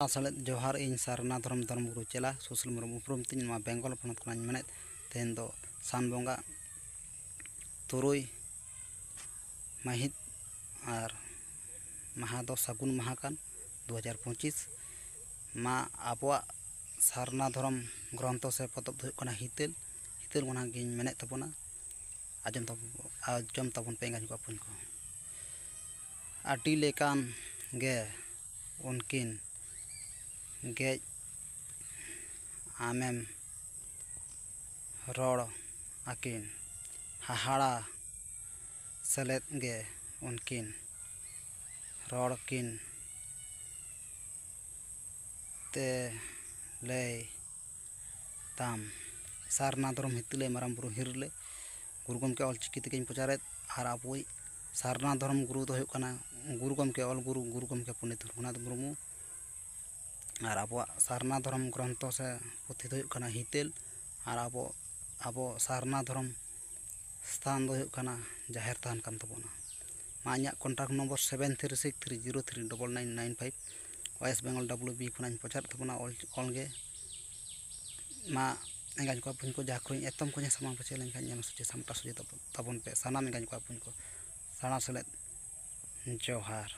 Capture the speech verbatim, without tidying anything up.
ᱥᱟᱶᱛᱟ ᱥᱮᱞᱮᱫ ᱡᱚᱦᱟᱨ, ᱤᱧ ᱥᱟᱨᱱᱟ ᱫᱷᱚᱨᱚᱢ ᱫᱷᱚᱨᱚᱢ ᱜᱩᱨᱩ ᱪᱮᱞᱟ ᱥᱩᱥᱤᱞ ᱢᱩᱨᱢᱩ ᱩᱯᱨᱩᱢ ᱛᱤᱧ, ᱱᱚᱣᱟ ᱵᱮᱝᱜᱚᱞ ᱯᱚᱱᱚᱛ ᱠᱷᱚᱱᱟᱜ ᱤᱧ ᱢᱮᱱᱮᱫ᱾ ᱛᱮᱦᱮᱧ ᱫᱚ ᱥᱟᱱ ᱵᱚᱸᱜᱟ ᱛᱩᱨᱩᱭ ᱢᱟᱹᱦᱤᱛ ᱟᱨ ᱢᱟᱦᱟ ᱫᱚ ᱥᱟᱹᱜᱩᱱ ᱢᱟᱦᱟ ᱠᱟᱱ ᱫᱩ ᱦᱟᱡᱟᱨ ᱯᱚᱸᱪᱤᱥ᱾ ᱢᱟ ᱟᱵᱚᱣᱟᱜ ᱥᱟᱨᱱᱟ ᱫᱷᱚᱨᱚᱢ ᱜᱨᱚᱱᱛᱷᱚ ᱥᱮ ᱯᱚᱛᱚᱵ ᱫᱚ ᱦᱩᱭᱩᱜ ᱠᱟᱱᱟ ᱦᱤᱛᱟᱹᱞ᱾ ᱦᱤᱛᱟᱹᱞ ᱚᱱᱟ ᱜᱤᱧ ᱢᱮᱱᱮᱫ ᱛᱟᱵᱚᱱᱟ, ᱟᱸᱡᱚᱢ ᱛᱟᱵᱚᱱ, ᱟᱸᱡᱚᱢ ᱛᱟᱵᱚᱱ ᱯᱮ ᱮᱸᱜᱟᱧ ᱠᱚ ᱵᱚᱠᱚᱧ ᱠᱚ᱾ ᱟᱹᱰᱤ ᱞᱮᱠᱟᱱ ᱜᱮ ᱩᱱᱠᱤᱱ ᱜᱮᱡ ᱟᱢᱮᱢ ᱨᱚᱲ ᱟᱹᱠᱤᱱ, ᱦᱟᱦᱟᱲᱟ ᱥᱮᱞᱮᱫ ᱜᱮ ᱩᱱᱠᱤᱱ ᱨᱚᱲ ᱠᱤᱱ ᱛᱮ ᱞᱟᱹᱭ ᱛᱟᱢ᱾ ᱥᱟᱨᱱᱟ ᱫᱷᱚᱨᱚᱢ ᱦᱤᱛᱟᱹᱞᱮ ᱢᱟᱨᱟᱝ ᱵᱩᱨᱩ ᱦᱤᱨᱞᱟᱹ ᱜᱩᱨᱩ ᱜᱚᱢᱠᱮ ᱚᱞ ᱪᱤᱠᱤ ᱛᱮᱜᱮᱧ ᱯᱨᱚᱪᱟᱨᱮᱫ᱾ ᱟᱨ ᱟᱵᱚᱭᱤᱡ ᱥᱟᱨᱱᱟ ᱫᱷᱚᱨᱚᱢ ᱜᱩᱨᱩ ᱫᱚ ᱦᱩᱭᱩᱜ ᱠᱟᱱᱟ ᱜᱩᱨᱩ ᱜᱚᱢᱠᱮ, ᱚᱞ ᱜᱩᱨᱩ, ᱜᱩᱨᱩ ᱜᱚᱢᱠᱮ ᱯᱚᱱᱰᱤᱛ ᱨᱚᱜᱷᱩᱱᱟᱛᱷ ᱢᱩᱨᱢᱩ᱾ ᱟᱨ ᱟᱵᱚᱣᱟᱜ ᱥᱟᱨᱱᱟ ᱫᱷᱚᱨᱚᱢ ᱜᱨᱚᱱᱛᱷᱚ ᱥᱮ ᱯᱩᱛᱷᱤ ᱫᱚ ᱦᱩᱭᱩᱜ ᱠᱟᱱᱟ ᱦᱤᱛᱟᱹᱞ᱾ ᱟᱨ ᱟᱵᱚ, ᱟᱵᱚ ᱥᱟᱨᱱᱟ ᱫᱷᱚᱨᱚᱢ ᱥᱛᱷᱟᱱ ᱫᱚ ᱦᱩᱭᱩᱜ ᱠᱟᱱᱟ ᱡᱟᱦᱮᱨ ᱛᱷᱟᱱ ᱠᱟᱱ ᱛᱟᱵᱚᱱᱟ᱾ ᱢᱟ ᱤᱧᱟᱹᱜ contact number seven three six three zero three double nine nine five, West Bengal W B ᱠᱷᱚᱱᱟᱜ ᱤᱧ ᱯᱨᱚᱪᱟᱨᱮᱫ ᱛᱟᱵᱚᱱᱟ ᱚᱞ, ᱚᱞ ᱜᱮ᱾ ᱢᱟ ᱮᱸᱜᱟᱧ ᱠᱚ ᱵᱚᱠᱚᱧ ᱠᱚ, ᱡᱟᱦᱟᱸ ᱠᱚᱨᱮᱧ ᱮᱛᱚᱢ ᱠᱚᱧ ᱥᱟᱢᱟᱝ ᱯᱟᱹᱪᱷᱤ ᱞᱮᱱᱠᱷᱟᱱ ᱧᱮᱞ ᱥᱚᱡᱷᱮ ᱥᱟᱢᱴᱟᱣ ᱥᱚᱡᱷᱮ ᱛᱟᱵᱚᱱ, ᱛᱟᱵᱚᱱ ᱯᱮ ᱥᱟᱱᱟᱢ ᱮᱸᱜᱟᱧ ᱠᱚ ᱵᱚᱠᱚᱧ ᱠᱚ᱾ ᱥᱟᱨᱱᱟ ᱥᱮᱞᱮᱫ ᱡᱚᱦᱟᱨ᱾